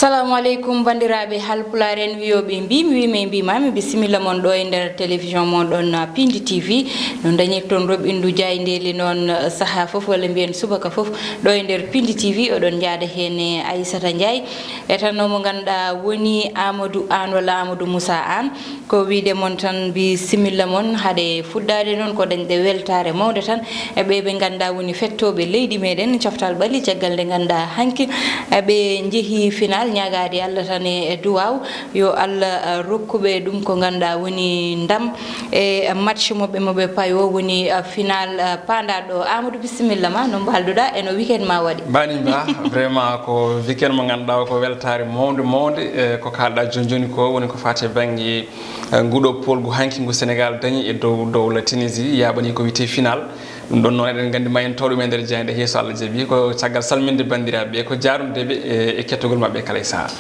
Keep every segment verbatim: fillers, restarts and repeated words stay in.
Assalamu aleykum, banndiraaɓe Haalpulaar en wiyooɓe mbiimi, wiimi e mbiimaami, bisimilla mon ɗo e nder télévision mon ɗon, uh, Pindi T V. No dañirton roɓɓindu jaayndeeli noon, uh, sahaa fof, walla mbiyen subaka fof, ɗo e nder Pindi T V, oɗon njaada heen e Aissata Ndiaye. E tan o mo ngannduɗaa woni Amadou Anne walla Amadou Moussa Anne. Ko wiyde mon tan, bisimilla mon. Hade fuɗɗaade noon, ko dañde weltaare mawnde tan e ɓe ɓe ngannduɗaa woni fettooɓe leydi meɗen, coftal ɓalli, caggal nde ngannduɗaa hanki, e ɓe njehi final, ñaagaade Allah tan e, e duwaaw, yo Allah, eh, rokku ɓe ɗum ko ngannduɗaa woni ndam e match mo ɓe, mo ɓe payo, woni, eh, final, eh, paandaɗo. Amadou, bisimilla ma, no mbalduɗaa e no weekend ma waɗi? Mbani mba, vraiment ko weekend mo ngannduɗaa o ko weltaare mawnde, mawnde, eh, ko kaalɗaa jooni jooni ko woni ko faati e bannge, eh, nguɗo poolgu hanki ngu Sénégal dañi e dow, dow la Tunisie, yaaɓani ko wiyetee final. Ɗum ɗon noon eɗen nganndi ma en tawɗum e nder jaaynde he so Allah jaɓi. Ko caggal salminde banndiraaɓe ɓe, ko jaarnude ɓe e, e kettogol maɓɓe kala e sahaa.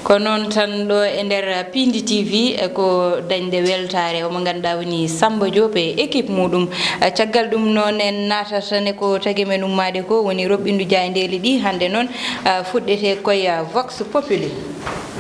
Ko noon tan ɗo e nder Pindi T V, eh, ko dañde weltaare o mo ngannduɗaa woni Samba Diop e équipe muɗum. Eh, caggal ɗum noon en naatata ne ko tagi men ummaade ko woni roɓɓindu jaayndeeli ɗi hannde noon, eh, fuɗɗete koye, eh, Vox Populi.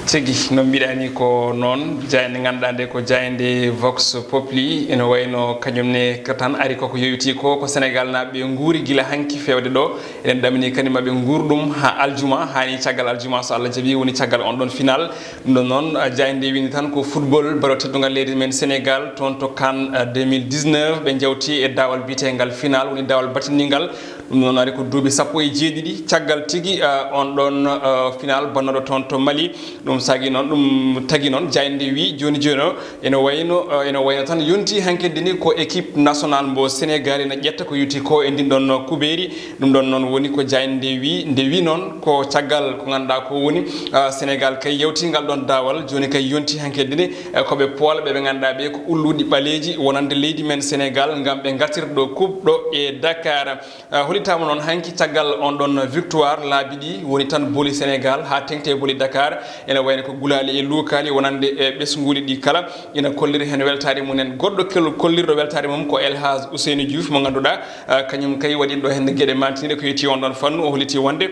Tigi, no mbiɗaa ni ko noon, jaaynde ngannduɗaa nde ko jaaynde Vox Populi, ene wayno kañum ne ko tan ari koko yowiti ko, ko Sénégal naaɓe nguuri gila hanki feewde ɗo. Eɗen ɗamini kadi maɓe nguur ɗum haa aljuma, haa ni caggal aljuma so Allah jaɓi woni caggal on ɗon final. Ɗum ɗon noon, ah, jaaynde windi tan ko football, baro teddungal leydi men Sénégal, toon to CAN, ah, deux mille dix-neuf, ɓe jawti e daawal biyeteengal final, woni daawal batindingal. Ɗum noon ari ko duuɓi sappo e jeeɗiɗi caggal tigi, ah, on ɗon, ah, final bannooɗo toon to Mali. Ɗum sagi noon, ɗum tagi noon, jaaynde wi jooni jooni o, ene wayno, ah, ene wayno tan yonti hankkadi ni ko équipe nationale mbo Sénégal ene ƴetta ko yowiti ko e ndin ɗon kubeeri. Ɗum ɗon noon woni ko jaaynde wi, nde wi noon ko caggal ko ngannduɗaa ko woni, ah, Sénégal kay yawti ngal ɗon daawal, jooni kay yonti hankkadi ni, eh, ko ɓe poola ɓe ɓe ngannduɗaa ɓe ko ulluɗi ɓaleeji wonande leydi men Sénégal ngam ɓe ngartira ɗo coupe ɗo e Dakar. Ah, hollitaama noon hanki caggal on ɗon victoire laabi ɗi woni tan booli Sénégal haa teŋti e booli Dakar. Ene wayno ko gulaali e luukaali wonande e ɓesnguuli ɗi kala ina kolliri heen weltaare mum en. Goɗɗo kel-, kollirɗo weltaare mum ko El Hadj Ousseynou Diouf mo ngannduɗaa, ah, kañum kay waɗi ɗo heen geɗe mantiniiɗe ko yowiti on ɗon fannu. O holliti wonde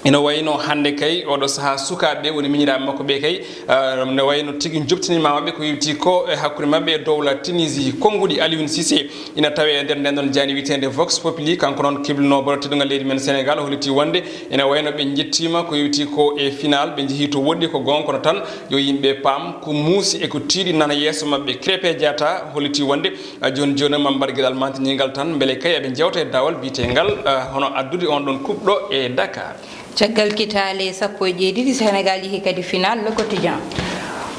ina wayno hannde kay oɗo sahaa sukaaɓe woni miñiraaɓe makko ɓe kay, ah, ne wayno tigi joɓtiniima maɓɓe ko yowiti ko e hakkunde maɓɓe e dowla Tunisie. Konnguɗi Aliou Cissé ina tawee e nder nden ɗon jaaynde wiyeteende Vox Populi. Kanko noon keblinoo boro teddungal leydi men Sénégal, o holliti wonde ene wayno ɓe njettiima ko yowiti ko e final, ɓe njehii to woɗɗi. Ko goonga, kono tan yo yimɓe paam ko muusi e ko tiiɗi nana yeeso maɓɓe. Krépin Diatta holliti wonde, ah, jooni jooni ma mbaɗ geɗal mantiniigal tan, mbele kay eɓe njewta e daawal biyeteengal, ah, hono addude on ɗon coupe ɗo e Dakar. Caggal kitaale sappo e jeeɗiɗi, Sénégal yehi kadi final, Le Quotidien.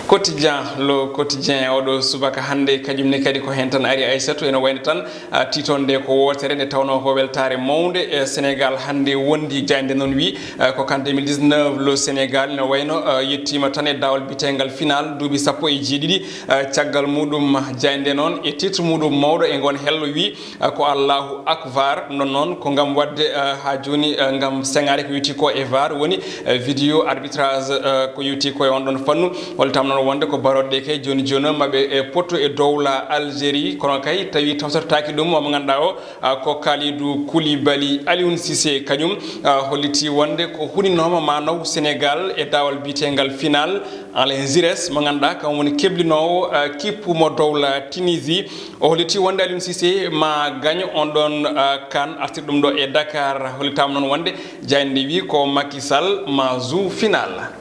Quotidien, Le Quotidien, oɗo subaka hannde, kañum ne kadi ko heen tan ari, Aissatou, ene wayno tan, ah, tiitonde ko wootere nde tawnoo ko weltaare mawnde. E Sénégal hannde wondi jaaynde noon wi, ah, ko CAN deux mille dix-neuf, Le Sénégal ene wayno, ah, yettiima tan e daawal biyeteengal final duuɓi sappo e jeeɗiɗi, ah, caggal muɗum jaaynde noon e titre muɗum mawɗo e ngon hello wi, ah, ko Allahu Akbar. Ɗum ɗon noon ko ngam waɗde, ah, haa jooni, ah, ngam seŋaade ko wiyetee ko e var, woni, ah, vidéo arbitrage, ah, ko yowiti ko e on ɗon fannu. Hollitaama noon wonde ko barooɗe ɗe kay jooni jooni maɓɓe e pottu e dowla Algérie, kono kay tawi tawtortaaki ɗum mo ngannduɗaa o, ah, ko Kalidou Koulibaly. Aliou Cissé kañum, ah, holliti wonde ko huninooma ma naw Sénégal e daawal biyeteengal final. Alain Giresse mo ngannduɗaa kam woni keblinoowo, ah, kippu mo dowla Tunisie. O holliti wonde Aliou Cissé ma gaño on ɗon, ah, CAN artir ɗum ɗo e Dakar. Hollitaama noon wonde jaaynde wi ko Macky Sall ma joue final.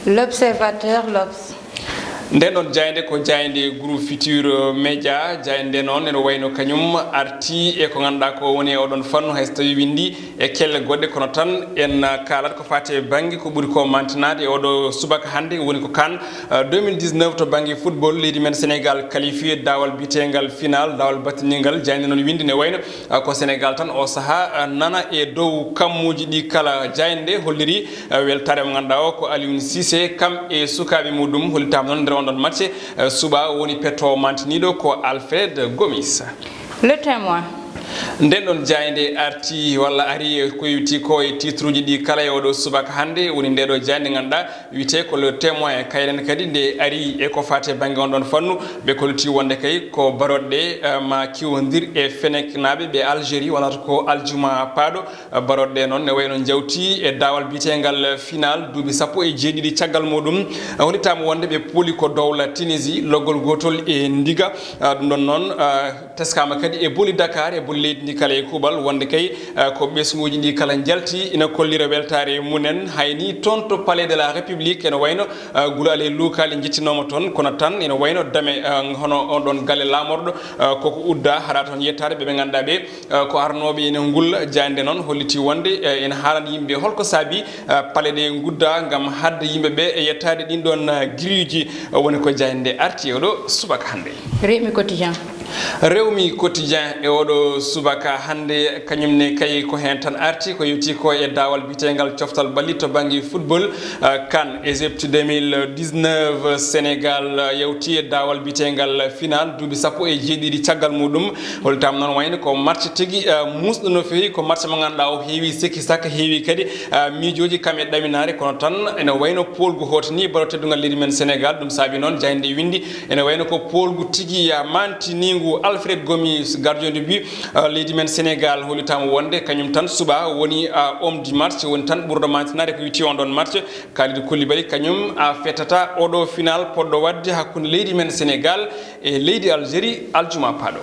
L'Observateur, L'Obs. Nden ɗon jaaynde ko jaaynde Groupe Futur Média. Jaaynde noon ene wayno kañum arti e ko ngannduɗaa ko woni e oɗon fannu, hay so tawi windi e kelle goɗɗe, kono tan en, ah, kaalat ko faati e bannge ko ɓuri ko mantinaade e oɗo subaka hannde, woni ko CAN, ah, deux mille dix-neuf to bannge football. Leydi men Sénégal qualifié daawal biyeteengal final, daawal battiningal. Jaaynde noon windi ne wayno, ah, ko Sénégal tan o sahaa, ah, nana e dow kammuuji ɗi kala. Jaaynde holliri, ah, weltaare mo ngannduɗaa o ko Aliou Cissé, kam e sukaaɓe muɗum. Hollitaama noon nder on ɗon match, ah, suɓaa woni petto mantiniiɗo ko Alfred Gomis. Le Témoin. Nden ɗon jaaynde arti walla ari e ko yowti ko e titruuji ɗi kala e oɗo subaka hannde, woni nde ɗo jaaynde ngannduɗaa wiyetee ko Le Témoin. Kayren kadi nde ari e ko faati e bannge on ɗon fannu, ɓe kollitii wonde kay ko baroɗɗe, eh, ma kiwondir e feneknaaɓe ɓe Algérie, wonata ko aljuma paaɗo. Eh, baroɗɗe noon ne wayno njawti e daawal biyeteengal final duuɓi sappo e jeeɗiɗi caggal muɗum. Eh, hollitaama wonde ɓe pooli ko dowla Tunisie, loggol gootol e ndiga. Eh, ɗum ɗon noon, eh, teskaama kadi e boli Dakar, e boli leydi ndi kala e kuuɓal, wonde kay, eh, ko ɓesnguuji ɗi kala njalti ina kollira weltaare mumen. Hay ni toon to Palais de la République ene wayno, eh, gulaali e luukaali njettinooma toon, kono tan ene wayno dame, eh, hono on ɗon galle laamorɗo, eh, koko udda, haɗa toon yettaade ɓe ɓe ngannduɗaa ɓe, eh, ko arnooɓe ene ngulla. Jaaynde noon holliti wonde, eh, ene haalana yimɓe holko saabi, eh, pale ɗe ngudda ngam haɗde yimɓe ɓe e yettaade ɗin ɗon, eh, giriiji, eh, woni ko jaaynde arti e oɗo subaka hannde. Rewmi Quotidien. Rewmi Quotidien e oɗo subaka hannde, kañum ne kay ko heen tan arti, ko yowti ko e daawal biyeteengal coftal balli to bannge football, eh, CAN Égypte deux mille dix-neuf, Sénégal, eh, yawti e daawal biyeteengal final duuɓi sappo e jeeɗiɗi caggal muɗum. Hollitaama noon wayno ko match tigi, eh, muusɗo no feewi, ko match mo ngannduɗaa o heewi sikki sakka, heewi kadi, eh, miijooji kam e ɗaminaare, kono tan ene wayno poolgu hootani balo teddungal leydi men Sénégal. Ɗum saabi noon jaaynde windi ene wayno ko poolgu tigi ya mantiniingu. Alfred Gomis, gardien de but, eh, leydi men Sénégal, hollitaama wonde kañum tan suɓaa woni, eh, homme du match, woni tan ɓurɗo mantinaade ko yowti on ɗon match. Kalidou Koulibaly kañum, eh, fettata oɗo final poɗɗo waɗde hakkunde leydi men Sénégal e leydi Algérie aljuma paaɗo.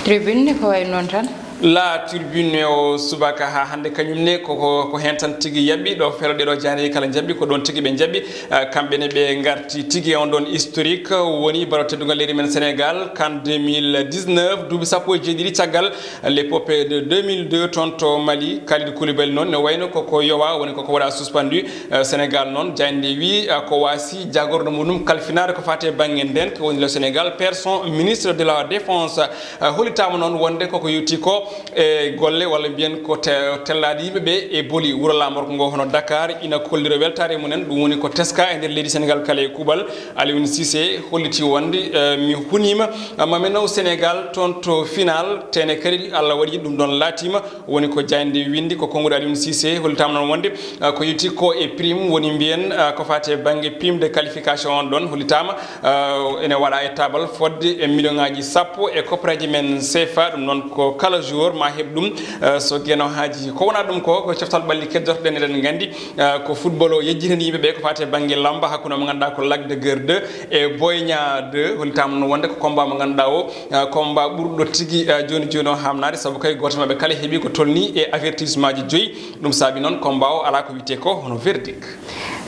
Tribune ne ko wayi noon tan. La Tribune o subaka haa hannde kañum ne ko, ko, ko heen tan tigi yaɓi, ɗo feere ɗeɗo jaayndeeji kala njaɓi, ko ɗoon tigi ɓe njaɓi. Eh, kamɓe ne ɓe ngarti tigi e on ɗon historique, woni balo teddungal leydi men Sénégal, CAN deux mille dix-neuf, duuɓi sappo e jeeɗiɗi caggal l'épopée de deux mille deux toon to Mali. Kalidou Koulibaly noon ne wayno koko yowa, woni koko waɗa suspendu. Eh, Sénégal noon, jaaynde wi, eh, ko waasi jaagorɗo muɗum kalfinaade ko faati e bannge nden, ko woni le Sénégal perd son ministre de la Défense. Eh, hollitaama noon wonde koko yowti ko e golle walla mbiyen ko te-, tellaaɗe yimɓe ɓe e boli wuro laamorgo ngo hono Dakar ina kollira weltaare mumen. Ɗum woni ko teska e nder leydi Sénégal kala e kuuɓal. Aliou Cissé holliti wonde, eh, mi huniima, eh, ma mi naw Sénégal toon to final, tene kadi Allah waɗi ɗum ɗon laatiima. Woni ko jaaynde windi, ko konnguɗi Aliou Cissé. Hollitaama noon wonde, ah, ko yowti ko e prime, woni mbiyen, ah, ko faati e bannge prime de qualification on ɗon, hollitaama, ah, ene waɗa e taabal fodde e million ŋaaji sappo e koppareeje men C F A. Ɗum noon ko kala joueur ma heɓ ɗum, ah, so Geno haaji. Ko wonaa ɗum ko, ko coftal ɓalli keddotoɗen, eɗen nganndi, ah, ko football o yejjitani yimɓe ɓe ko faati e bannge lamba hakkunde mo ngannduɗaa ko Lac de Guiers deux e Boy Niang deux. Hollitaama noon wonde ko combat mo ngannduɗaa o, ah, combat ɓurɗo tigi, ah, jooni jooni o haamnaade, sabu kay gooto maɓɓe kala heɓi ko tolni e avertissement ji joyi. Ɗum saabi noon combat o alaa ko wiyetee ko hono verdict.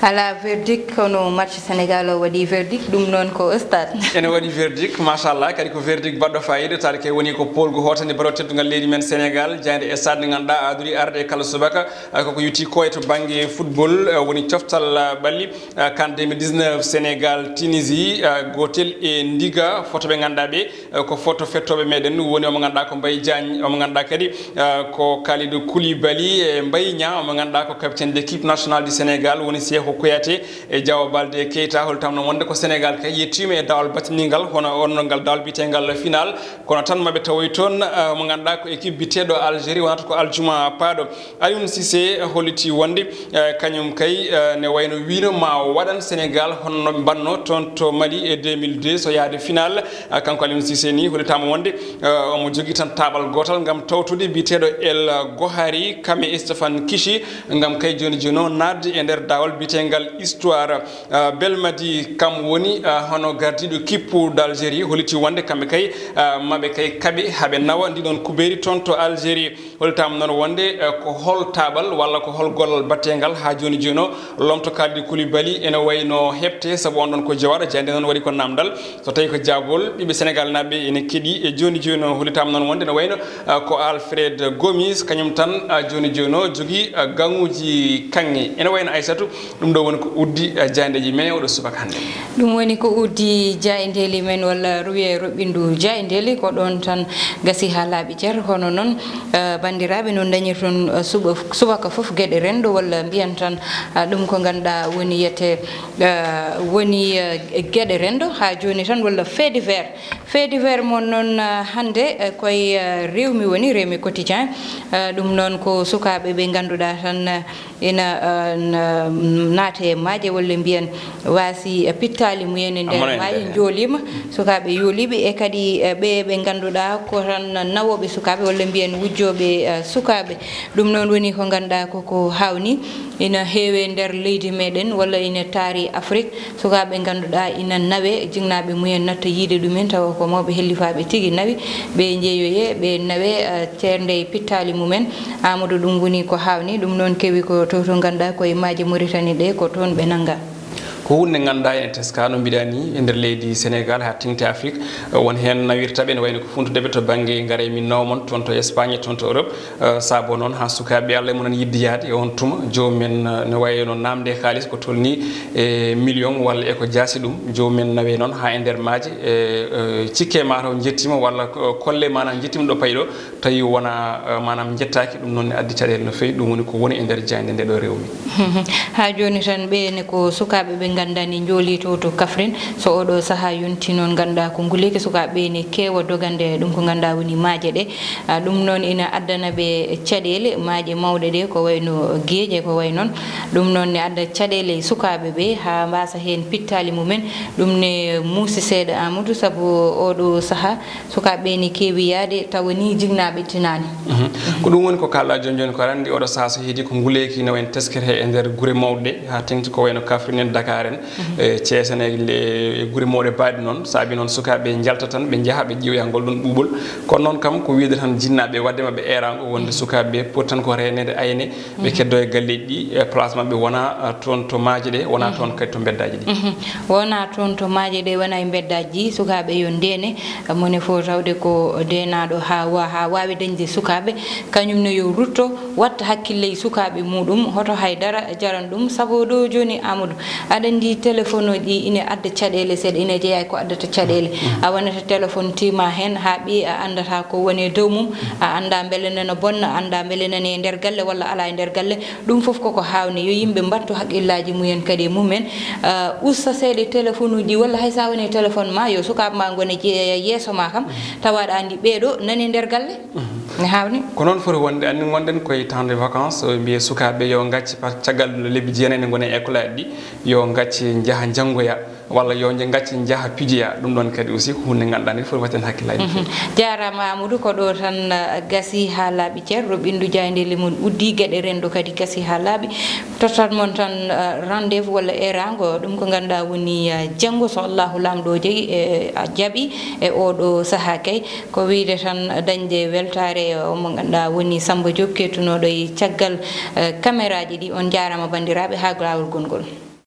Alaa verdict, kono match Sénégal o waɗi verdict, ɗum noon ko stade. Ene waɗi verdict, machallah, kadi ko verdict baɗɗo fayida, taade kay woni ko poolgu hootani balo teddungal leydi men Sénégal, jaaynde e stade nde ngannduɗaa adori arde e kala subaka, ah, koko yowti ko e to bannge football, ah, woni coftal, ah, ɓalli. Eh, CAN deux mille dix-neuf, Sénégal, Tunisie, eh, gootel e ndiga. Foto ɓe ngannduɗaa ɓe, eh, ko foto fettooɓe meɗen, woni omo ngannduɗaa ko Mbaye Diagne, omo ngannduɗaa kadi, eh, ko Kalidou Koulibaly e Mbaye Niang, omo ngannduɗaa ko capitaine d'équipe nationale du Sénégal, woni Cheikhou Kouyaté e Diao Baldé Keita. Hollitaama noon wonde ko Sénégal kay yettiima e daawal battiningal, hono on ngal daawal biyeteengal final, kono tan maɓe tawoy toon, eh, mo ngannduɗaa ko équipe biteeɗo Algérie, wonata ko aljuma paaɗo. Aliou Cissé holliti wonde, eh, kañum kay, eh, ne wayno wiino ma o waɗan Sénégal hono no ɓe mbanno toon to Mali e deux mille deux, so yahde final. Eh, kanko Aliou Cissé ni hollitaama wonde, eh, omo jogii tan taabal gootal ngam tawtude biyeteeɗo El Gohari, kam e Stéphane Kishi, ngam kay jooni jooni o naatde e nder daawal biyeteengal histoire. Eh, Belmadi kam woni, eh, hono gardiiɗo kippu d'Algérie, holliti wonde kamɓe kay, eh, maɓe kay kaɓe haɓe nawa ndiɗon kubeeri toon to Algérie. Hollitaama noon wonde, eh, ko hol taabal walla ko hol gollal batteengal haa jooni jooni o lomto Kalidou Koulibaly ene wayno heɓte, sabu on ɗon ko jowaaɗo, jaaynde noon waɗi ko naamndal. So tawii ko jaabol, ɓiɓɓe Sénégal naaɓe ene keɗi e jooni jooni o. Hollitaama noon wonde ne wayno, eh, ko Alfred Gomis, kañum tan, eh, jooni jooni o jogii, eh, gaŋuuji kaŋŋe. Ene wayno Aysatu, ɗum Ɗum ɗo woni ko uddi, eh, jaayndeeji men e oɗo subaka hannde. Ɗum woni ko uddi jaayndeeli men, walla ruwiye roɓɓindu jaayndeeli, ko ɗoon tan gasi haa laaɓi cer. Hono noon, eh, banndiraaɓe, no dañirton, eh, suba-, subaka fof geɗe renndo, walla mbiyen tan, ah, ɗum ko ngannduɗaa woni yiyetee, eh, woni, eh, geɗe renndo haa jooni tan, walla fait divers. Fait divers mon noon, eh, hannde, eh, koye, eh, Rewmi woni, Rewmi Quotidien. Eh, ɗum noon ko sukaaɓe ɓe ngannduɗaa tan, eh, ina, eh, na-, naate e maaje, walla mbiyen waasi, eh, pittaali mumen e nder maaje, njooliima. Sukaaɓe yooliiɓe, e kadi, eh, ɓe ɓe ngannduɗaa ko tan nawooɓe sukaaɓe, walla mbiyen wujjooɓe, eh, sukaaɓe. Ɗum noon woni ko ngannduɗaa ko, ko haawnii, ina heewi e nder leydi meɗen, walla ina taari Afrik. Sukaaɓe ngannduɗaa ina nawe, jinnaaɓe mumen natta yiyde ɗumen, tawa ko mawɓe hellifaaɓe tigi nawi, ɓe njeeyoye, ɓe nawe, eh, ceernde e pittaali mumen. Amadou, ɗum woni ko haawnii, ɗum noon kewi ko to, to ngannduɗaa koye maaje Mauritanie ɗe, ko toon ɓe nanngaa. Ko huunde nde ngannduɗaa ene teskaa, no mbiɗaa nii, e nder leydi Sénégal haa teeŋti Afrik, eh, won heen nawirta ɓe, ene wayno ko funtude ɓe to bannge ngare min nawa mon, toon to Espagne, toon to Europe. Eh, sabu noon, haa sukaaɓe Allah e mumen yiɗde yahde e oon tuma, joomum en, eh, ne wayi no naamde e kaalis ko tolnii e million walla e ko jaasi ɗum, joomum en nawe noon haa e nder maaje, eh, eh, cikke ma taw njettiima walla ko, kolle maanaam njettiima ɗo payi ɗo, tawi wonaa, eh, maanaam njettaaki, ɗum noon ne addi caɗeele no feewi, ɗum woni ko woni e nder jaaynde nde ɗo Rewmi. Haa jooni tan ɓe ne ko sukaaɓe ɓe ngannduɗaa ne njooli to, to Kaffrine, so oɗo sahaa yonti noon ngannduɗaa ko nguleeki, sukaaɓe ɓe ne keewa dogande ɗum ko ngannduɗaa woni maaje ɗe. Ah, ɗum noon ina addana ɓe caɗeele, maaje mawɗe ɗe, ko wayno geeƴe, ko way noon. Ɗum noon ne adda caɗeele e sukaaɓe ɓe, haa mbaasa heen pittaali mumen. Ɗum ne muusi seeɗa, Amadou, sabu oɗo sahaa, sukaaɓe ɓe ne keewi yahde, tawa ni jinnaaɓe tinaani. Mhm. Ko ɗum woni ko kaalɗaa jooni jooni ko aɗa anndi oɗo sahaa so heedi ko nguleeki ne wayno tesketee e nder gure mawɗe ɗe, haa teeŋti ko wayno Kaffrine en, Dakar en. Mhm. E Cees en, e le-, e gure mawɗe baɗɗe noon, saabi noon sukaaɓe njalta tan, ɓe njaha, ɓe ƴiiwoya ngol ɗon ɓuuɓol. Kono noon kam, ko wiyde tan jinnaaɓe, waɗde maɓɓe eeraango, wonde, mhm, sukaaɓe ɓe poti tan ko reeneede, ayne, ɓe, mhm, keddo e galleeji ɗi, e place maɓɓe wona, ah, toon to maaje ɗe, wona, mhm, toon kadi to mbeddaaji ɗi. Mhm. Wona toon to maaje ɗe, wona e mbeddaaji ɗi, sukaaɓe yo ndeene, mone fof tawde ko ndeenaaɗo haa wa-, haa waawi dañde sukaaɓe, kañum ne yo rutto, watta hakkille e sukaaɓe muuɗum, hoto hay dara jaran ɗum, sabu ɗo jooni, Amadou, aɗa anndi téléphone uji ɗi ina adda caɗeele seeɗa, ina jeyaa e ko addata caɗeele. Mm. A wonata téléphone tiima heen haa ɓiye a anndataa ko woni e dow mum, a anndaa mbele nana bonna, a anndaa mbele nana e nder galle walla alaa e nder galle. Ɗum fof koko haawnii, yo yimɓe mbattu haqqillaaji mumen kadi e mumen, ah, usta seeɗa téléphone uji ɗi, walla hay so a woni e téléphone ma, yo sukaaɓe ma ngone je-, yeeso ma kam, tawa aɗa anndi ɓeeɗo nani e nder galle. Mhm. Ne haawnii. Ko noon foti wonde, anndi ngonɗen koye temps de vacances, o mbiye sukaaɓe yo ngacce par caggal lebbi jeenayi nde ngoni e école aji ɗi, yo ngacce njaha njanngoya, walla yo nje-, ngacce njaha pijoya. Ɗum ɗoon kadi aussi ko huunde ngannduɗaa nde foti waɗten hakkillaaji no feewi. Mhm. Jaaraama Amadou, ko ɗo tan, uh, gasi haa laaɓi cer, roɓɓindu jaayndeeli mum uddi, geɗe renndo kadi gasi haa laaɓi. Tottat mon tan, uh, rendez-vous walla eeraango, ɗum ko ngannduɗaa woni, uh, janngo, so Allahu Laamɗo jaɓi, e, a jaɓi e oɗo sahaa kay. Ko wiyde tan dañde weltaare, o mo ngannduɗaa woni Sammba Diop, keedtunooɗo e caggal, eh, kameraaji ɗi. On njaaraama banndiraaɓe, haa laawol gongol.